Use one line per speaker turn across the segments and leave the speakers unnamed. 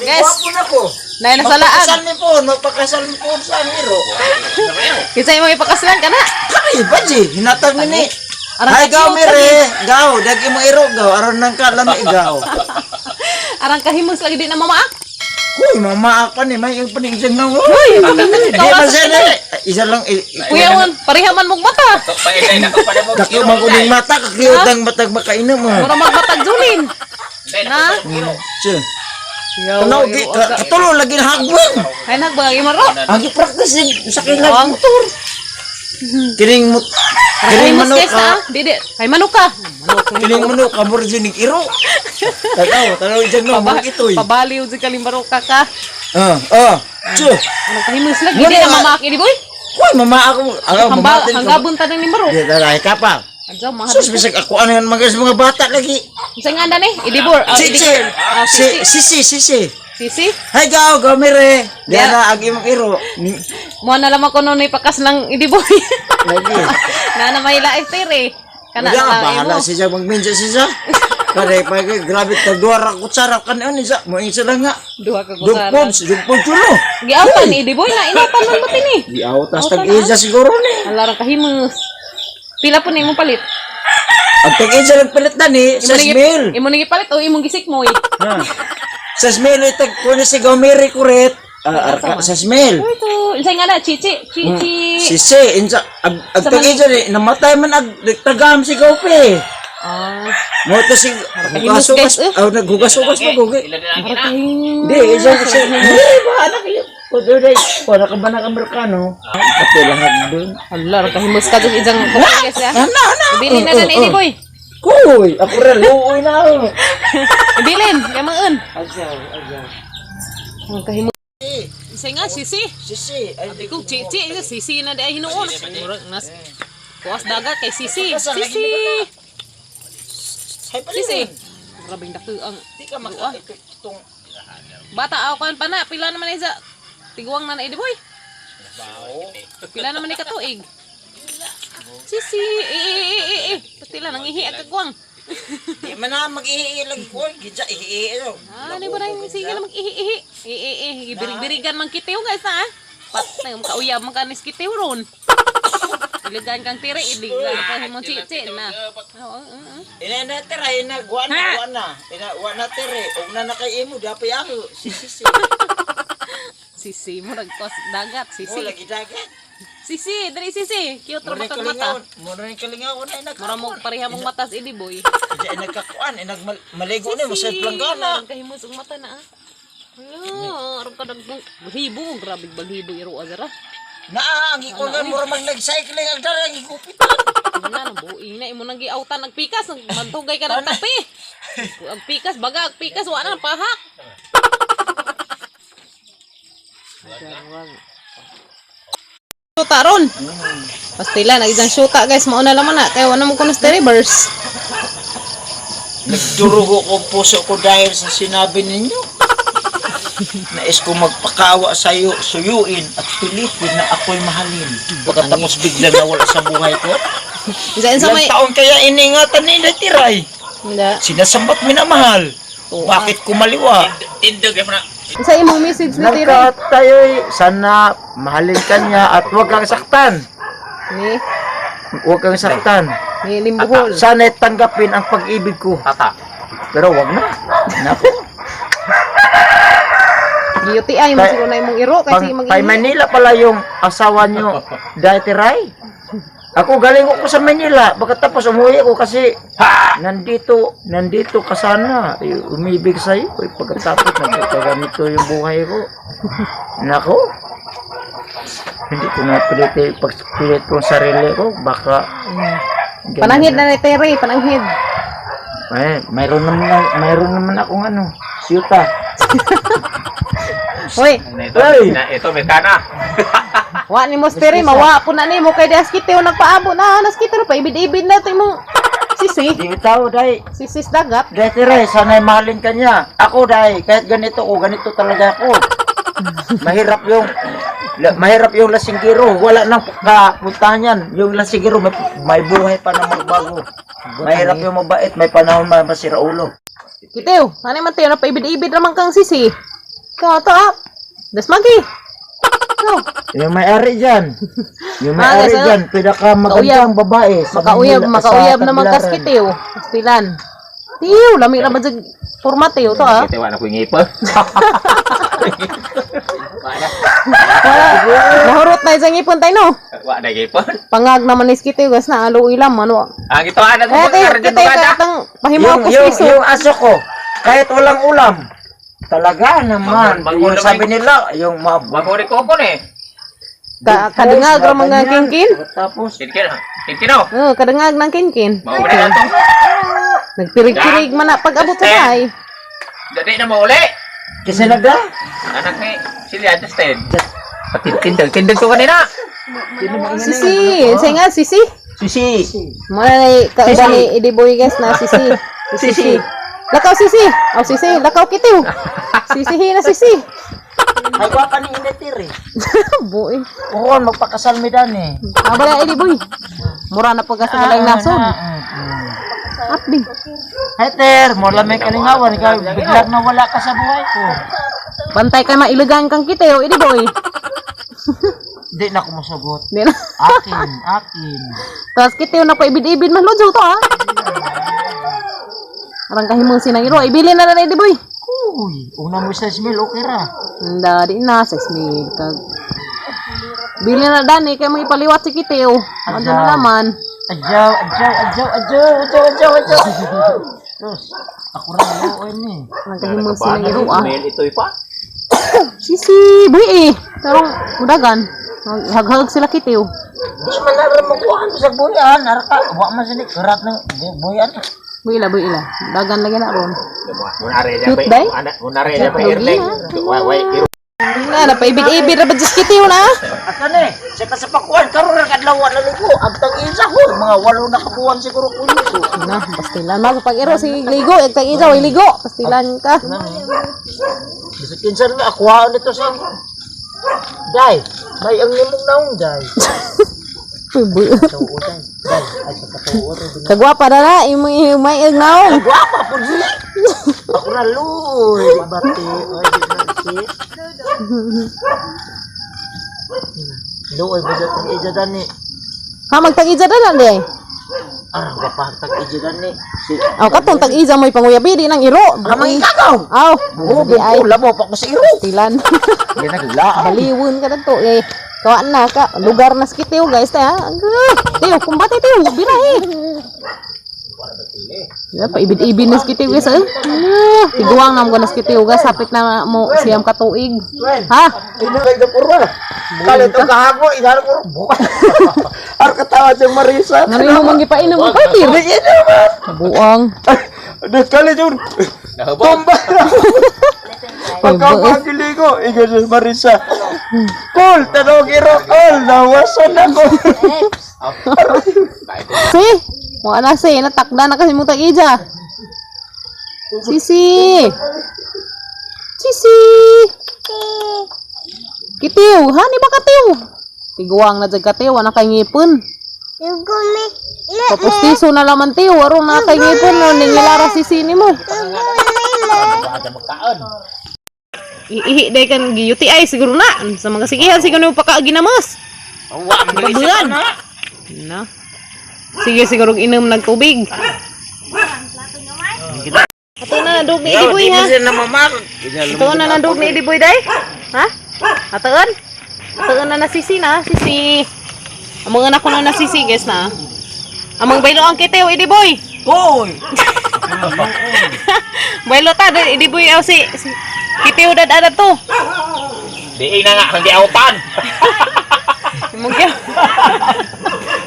Guys.
Gwapo na ko.
Nay nasa laag.
Magpakasal mi po sa ang iro.
Kinsa imong ipakaslan ka na?
Kami ba ji? Hinatag mi ni.
Arang
Ay, gaw
ka-cute,
mere. Gaw, dagi mo iro gaw aron nang kalami gaw.
Arang kahimos lagi di na mamaak.
Kuy, mama ka ni may yung paningsang nga.
Uy,
Di man siya na. Isa lang.
Kuya mon, pareha man mong mata.
Dako man ko ning mata, kakiyot ang matag makainom mo.
Mura magmatag Julin. Na?
Siya. Tanaw, katulo lagi na hagwang.
Ay nagbagay maro.
Ang gi-practice ni sa kailan
Ang
motor. Kining mo kining
Kining
manok
guys
ka.
na. Di di. Ay manok ka. Manok.
Kining manok ka mo rin ning iro. Tanaw, tanaw dyan no, mo itoy.
Pabaliw di kalimbaro ka ka.
Ah, ah. Siya.
Ano kahimos lagi
Wala
di na
nga.
mamaak ini boy.
Kuy, mama ako. Ako,
Hamba
mamatin ko.
hanggabon ta ng limbaro.
Di taray ka pa.
Adyo mahal.
Sus, bisag ako ano yan mga bata lagi.
Unsa nga ni? Idibor. Ah,
Si, si,
Ah,
si,
sisi.
si, si, si.
Sisi.
Hay gaw, gaw mere. Di
Yeah.
na ang imong iro.
Mo na lamang ko noon ipakas lang idiboy.
Lagi.
Na na may laif tere. Kana
Wala,
na
bahala
imo.
siya magminsa siya. Pare, pare, grabe ka duha ra kutsara kan ano siya. Mo isa lang nga.
Duha ka kusara.
Dugpon, dugpon chulo.
Giawtan ni idiboy na inautan man mo tini.
Giawtas
Autan
tag isa siguro ni.
Ala ra kahimos. Pila po nimo palit?
Ang tag isa nagpalit na ni sa smell.
Imo nang ipalit o imong gisik mo eh.
Ha. Sa smell itag kuno si Gomere kuret. Ah, arka, sa smell.
Uy to, unsa nga na chichi, chichi.
Sisi, insa ag, ag
Sa
tag isa ni namatay man ag tagam si Gope.
Ah,
Mo to si
Kahimos, guys,
hugas-hugas,
eh.
oh, naghugas-hugas pa gugi.
ara kahimos.
Hindi, isa kasi, hindi ba, anak yun. Kundo day, wala ka ba ng Amerikano? Kape lang doon.
Ala ra kahimos ka jud ijang guys ya.
Ana, ana.
Ibilin na na ni boy.
Kuy, ako rin, luoy na ako.
Ibilin, yamangan.
Ajaw, ajaw.
Ang kahimos. Isa nga sisi.
Sisi, ay,
Ikaw chichi, ikaw sisi na di ay hinuon. Murag nas. Kuwas dagat kay sisi. Sisi.
Hay pala
Sisi.
yun.
Grabing dako ang
Di ka maka-itong.
Bata ako kan pa na pila naman isa. Tiguang na na idi boy. Pila naman ni katuig. Sisi, eh eh eh eh eh. Pastila nang ihi ang kagwang.
Di man na mag-iilag ko, gidya, iiilag.
Ah, di ba na yung sige na mag-ihi-ihi. Eh eh eh, birig-birigan man kitiw guys na ah. Pat na makauyab man kanis kitiw ron. Iligan kang tiri, iligan pa himong chichi na. Oo, oo, oo.
Ina na tira, ina guana, guana. Ina guana tere, og na na kay imo dapat ako. Sisi, sisi.
Sisi mo nagkos dagat,
Mo
sisi.
lagi dagat.
Sisi, dali sisi. Cute ra
Mura
matag mata.
kalingaw, mura ni kalingaw na ina.
Mura mo pareha mong matas idi boy.
Ina ina kakuan, ina maligo ni mo sa planggana.
Ang kahimos ang mata na ah. Hala, aron ka naghibo, grabe balhibo iro azara.
Naa ang ikuan mura mag nag-cycling ang dara ang igupit.
Imo na nang buing na imo nang giawtan nagpikas, mantugay ka ng tapi. Ang pikas baga, ang pikas wa na pahak. Shoota ron. Pastila, nag isang shoota guys, mauna laman na kay wala mo kuno sa reverse.
Nagdurugo ko ang puso ko dahil sa sinabi ninyo. Nais ko magpakawa sa iyo, suyuin at pilitin na ako'y mahalin. Pagkatapos biglang nawala sa buhay ko.
Isa sa
Ilang
may
taon kaya iningatan ni Tiray?
Hindi.
Sinasambat minamahal. Bakit kumaliwa?
Isa imong message ni Tira.
Nagkatayo'y sana mahalin ka niya at huwag kang saktan.
Ni
Huwag kang saktan.
ni Limbuhol.
Sana tanggapin ang pag-ibig ko. Pero huwag na. Naku.
Giyuti ay mo siguro na imong iro
Pang,
kasi mag
pay Manila pala yung asawa niyo, Dati Ray. Ako galing ako sa Manila, baka tapos umuwi ako kasi nandito, nandito ka sana. Eh, umibig sa iyo. Eh, pagkatapos nagkaganito yung buhay ko. Nako. Hindi ko na pilit, eh, pagpilit ko ang sarili ko, baka ganyan.
Pananghid na ni Terry, pananghid.
Eh, mayroon naman akong ano, siyuta.
Hoy,
Ay!
Ito, may kana.
wa ni mo Terry, mawa po na nimo kay dias kitiw nagpaabo na nas kitiw pa ibid-ibid na to imong sisi.
Di tao, dai.
Sisis dagat.
Dahil Ray, sana'y mahalin ka niya. Ako, dahil, kahit ganito ko, ganito talaga ako. Mahirap yung lasinggero. Wala nang kapuntahan yan. Yung lasinggero, may buhay pa na magbago. Mahirap yung mabait, may panahon masira ulo.
Kitiw, ano man tayo na paibid-ibid naman kang sisi. Ikaw to ah. Das magi. Go.
Yung may-ari dyan. Yung
Ah,
may-ari
nasa-
dyan, pinaka magandang babae sa
Makauyab,
Manila,
makauyab
sa
naman
Tagbilaran.
kas kitiw. Pastilan. Tiw, lami ra man jud forma tiw to ah.
Kita wala ko ngipon.
Wala. Nahurot na isang ipon tayo no.
Wa na ngipon.
Pangag naman is kitiw gas na alo ilam ano.
Ang ito ana
Eh tiw, kita katang pahimo
Yung,
ko
yung,
piso.
yung aso ko, kahit walang ulam, talaga naman.
Bangon- bangon
Yung
naman.
sabi nila, yung mga
Bagore ko ko ni.
Kadungag ra mga
ganyan.
kinkin.
Tapos,
Kinkin. Kinkin oh.
Oh, kadungag ng kinkin.
Mao na atong.
Nagpirig-pirig man na pag abot sa bahay.
Dali na mo uli.
kasi nagda,
Anak ni Silya Justin. Patintindag tindag ko kanina.
Sisi, say nga sisi.
Sisi.
Muna na kauban ni Idiboy guys na sisi. Sisi. Lakaw sisi. Oh sisi, lakaw kitiw. Sisihi na sisi.
Ay, gwapa ni Inetir eh.
Boy.
Oo, magpakasal mi dan eh.
Abala Idiboy. Mura na pag sa galang nasod. Apdi.
Heter, mo lang may kalingawan, ikaw biglang nawala ka sa buhay ko.
Bantay kay mailugan kang kitiw, Idiboy.
Hindi na ako masagot.
Di na.
Akin, akin.
Tapos kitiw na pa ibid-ibid man lodyo to ah. Arang kahimong sinang iro, ibili na na Idiboy.
Uy, una mo sa smell, okay ra.
Hindi di na sa smil kag. Bili na dani kay mo ipaliwat si kitiw. Ano na naman?
Adyaw, adyaw, adyaw, adyaw, adyaw, adyaw, adyaw. Terus, ako ra luoy ni.
Arang kahimong sinang iro ah.
Mail ito'y pa.
Sisi, buhi eh. Tarong mudagan. Haghag sila kitiw.
Di man na rin makuhaan sa buyan. Arka, wa man sini kerat ng buyan.
Buhi ila, buhi ila. Dagan lagi na ron.
Munare niya
Cute,
pa.
day?
Munare niya pa irling. Wa wa iro.
Na, napaibid-ibid ra ba diyos kitiw na?
At ano eh, sa kasapakuan, karon ra kadlaw na ligo. Agtang isa ko, mga 8 na kabuwan siguro ko nito.
Na, pastilan. Mas pag iro si ligo, agtang isa, way ligo. Pastilan ka.
Bisag kinsa na akuhaan nito sa Day, may ang nimong naong day.
Uy, buhi.
Tuo day. Day, ay sa katuo ro.
Kagwapa na na, imong may naong.
Gwapa po di. Ako na luoy, bati. Ay, di na si. Luoy ba dyan ang ija dani?
Ha, magtag-ija na lang di.
Ah, gwapa tag ija dani. Si
Aw, katong tag-ija mo'y panguyabi, di nang iro.
Amang ikagaw.
Aw,
Oo,
di ay.
labo pa ko sa iro.
Pastilan.
Di naglaan.
Baliwon ka na to eh. Kawaan na ka. Lugar na sa kitiw guys. Tayo. Tiyo, kumbate tiyo. Birahe. Ya, paibid-ibid na sa kitiw guys. Eh. Ah, tiguang na mo na sa kitiw guys. Hapit na mo siyam katuig. Ha?
Inugay na puro. Kalit ang kahago, inaro ko buka. Ar katawa siya Marisa.
Ngano yung mong gipainom mo party?
Hindi naman.
Buang.
Diyos kalit yun.
Nahubog.
Tumba. Pagkapagili ko, ikaw siya Marisa. Kol, tanong iro, kol, nawasan ako.
Si, mo na si, natakda na kasi mong tag-ija. Sisi. Sisi. Kitiw, ha ni ba katiw? Tiguang na jud katiw, ana kay ngipon. Papustiso na laman tiw, aron na kay ngipon no ning nilara sisi nimo. Iihi day kan gi UTI siguro na sa mga sigihan siguro nimo paka ginamas.
Wa
Pabulan. Na. Sige siguro inom nagtubig. Ato na nandog ni Idiboy ha. Ato na nandog ni Idiboy day. Ha? Atoon? Atoon na nasisi na, sisi. Among anak ko na nasisi guys na. Among baylo ang kitiw Idiboy.
Koy!
Baylo ta Idiboy aw si, si kitiw dad adad to.
Di na nga hanggi autan.
Imong kya.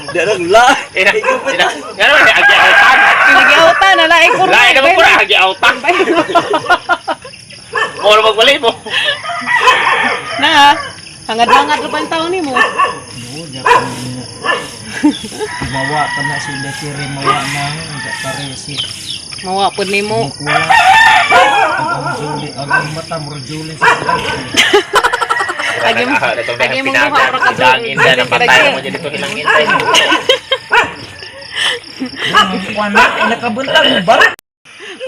Darang la.
Ina ina. Ngano ni agi autan.
Nagiauta na lain ko.
Lain naman pura agi autan. Mo na magbalik mo.
Na. Hangad-hangad ra pa ang taon nimo.
Mawa pa na sila tiri, mawa na. Paresi.
Mawa pud nimo.
Kuya. Ang juli, ang mata mo juli sa
Agi mo- agi mo mukha, ora ka
Ang inda ng pantay mo dito hilang inda.
Wala, nakabuntang ba?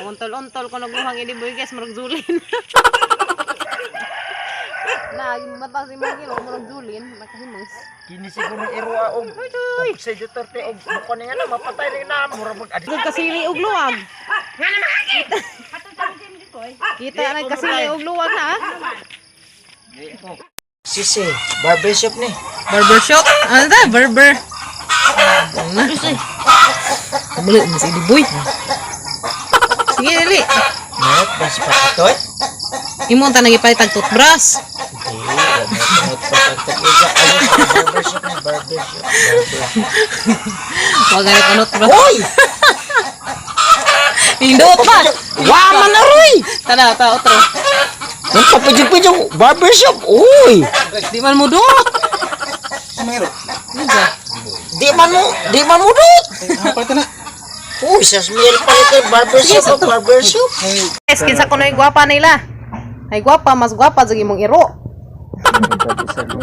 Untol-untol ko nagluhang ini boy guys, murag zulin. Na, mata si mga kilo, murag julin, nakahimos.
Kini siguro ng irwa og og si Duterte og mukha niya na mapatay rin na mura mag adi.
Kag kasili og luwag. Kita na kasili og luwag na ah.
Sisi, barbershop ni.
Barbershop? Ano ta? Barber. Na. Kamali mo si Boy. Sige, dali.
Net, bas pa itoy.
Imo ta nagipalit tag toothbrush.
Hindi, wala pa isa. Ayun, barbershop ni, barbershop. Barbershop.
Wa ganit ang toothbrush.
Hoy!
Hindot pa.
Wa man na roy!
Tana, ta otro.
Nang papidyo-pidyo, barbershop. Uy!
Di man mo dot.
Di man mo dot. Uy, sa smell pa ito, barbershop, oh, barbershop.
Guys, kinsa kuno yung gwapa nila? Ay gwapa, mas gwapa sa imong iro.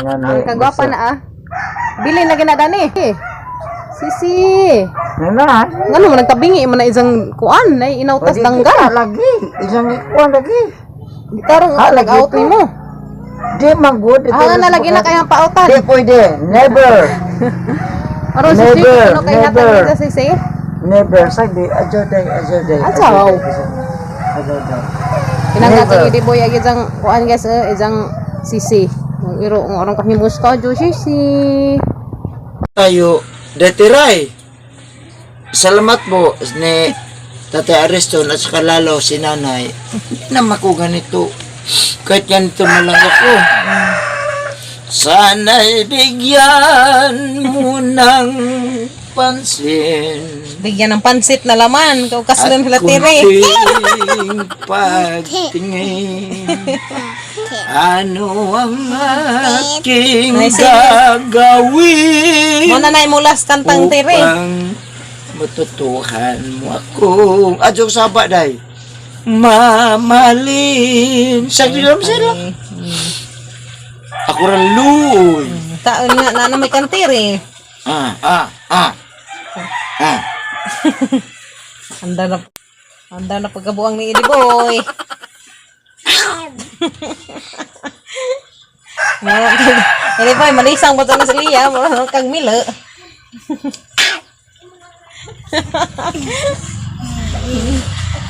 Ang kagwapa na ah. Bili na ginadani. Sisi.
Nana,
Ngano man nagtabingi man na isang kuan nay inautas dangga.
Lagi, isang ikuan lagi.
Karong
Ah, lagi
nag-out
to.
nimo.
Di man good.
Ah, na lagi na kayang pautan.
Di pwede. Never.
Aron si Sisi
Never,
ano kay hatag
never.
nila sisi?
Never. Sabi, adyo day, adyo day.
Adyaw.
Adyo day.
Pinanggatong
Never.
idi boy agi isang kuan guys, eh, isang sisi. Ang iro ng orong kami musta jo sisi.
Tayo, datiray. Salamat po ni Tatay Ariston at saka lalo si Nanay. Hindi naman ko ganito. Kahit ganito man lang ako. Sana'y bigyan mo ng pansin.
Bigyan ng pansit na laman, kau
At
kaslan nila tire.
kunting pagtingin. Ano ang aking
Ay, sige.
gagawin
Mo na nay mo last kantang tire.
upang matutuhan mo ako? Adjong saba day. Mamalin. Sa gilam sila. Ako ran luoy.
Taon nga na na may kantire.
Ah, ah, ah. Ah.
Anda na pagkabuang ni Idi Boy. Mura kag Idi Boy, malisang ba to na si Lia? Mura na kag milo.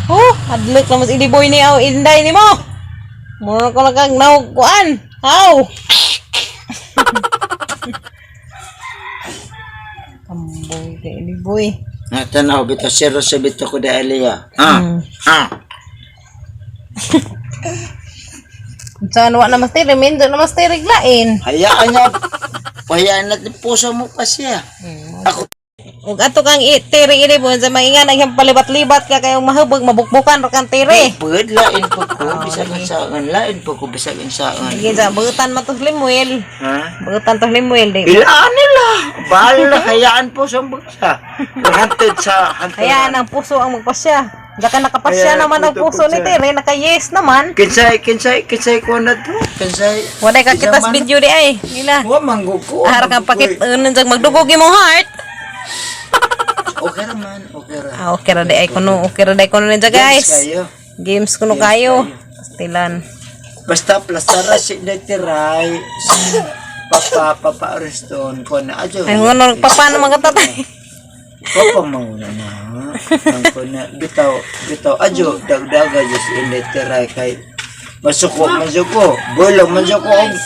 Oh, adlok na mas Idi Boy ni aw inday ni mo. Mura ko lang kag naog kuan. Aw. Kamboy kay Idi Boy.
Natanaw bitaw zero sa bitaw ko da Elia. Ah. Ah.
Saan wa na mas tiri, mindo na mas tiri lain.
Hayaan niya. Hayaan natin puso mo kasi ah. Ako
Ug ato kang tiri ini po sa maingan ang iyang palibat-libat ka kayong mahubog mabukbukan ra kang tiri.
Pwede lain po ko, bisag saan, lain po ko, bisag saan.
Sige sa buutan man to Limuel.
Ha?
Buutan to Limuel di.
Ilaan nila. Bahala, hayaan po sa bagsa. Hunted sa, hunted.
Hayaan ang puso ang magpasya. Daka nakapasya
Kaya,
naman ang
puto
puso ni
po siya.
Tiri, naka-yes naman.
Kinsay, kinsay, kinsay ko na to. Kinsay.
Wala ka kitas video di ay. Nila.
Wa manggo ko.
Ahar kang pakit unan sa magdugog imong heart.
Okay ra man, okay ra.
Ah, okay ra di ay kuno, okay ra di ay kuno ninja guys.
Kayo.
Games kuno kayo. Pastilan.
Basta plastara si Netiray, si Papa, Papa Ariston, ko na adyo.
Ay ngono papa na mga tatay.
Papa manguna na. Ang ko na bitaw, bitaw adyo dagdaga jud si Netiray kay masuko man jud ko. Bulo man jud ko og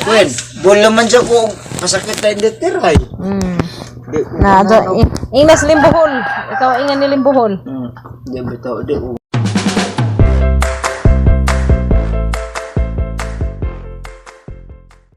Kwen, bulo man jud ko og masakit na Netiray. Di ko
Na, do, ingnas limbuhol. Ikaw ingan ni limbuhol.
Di bitaw di ko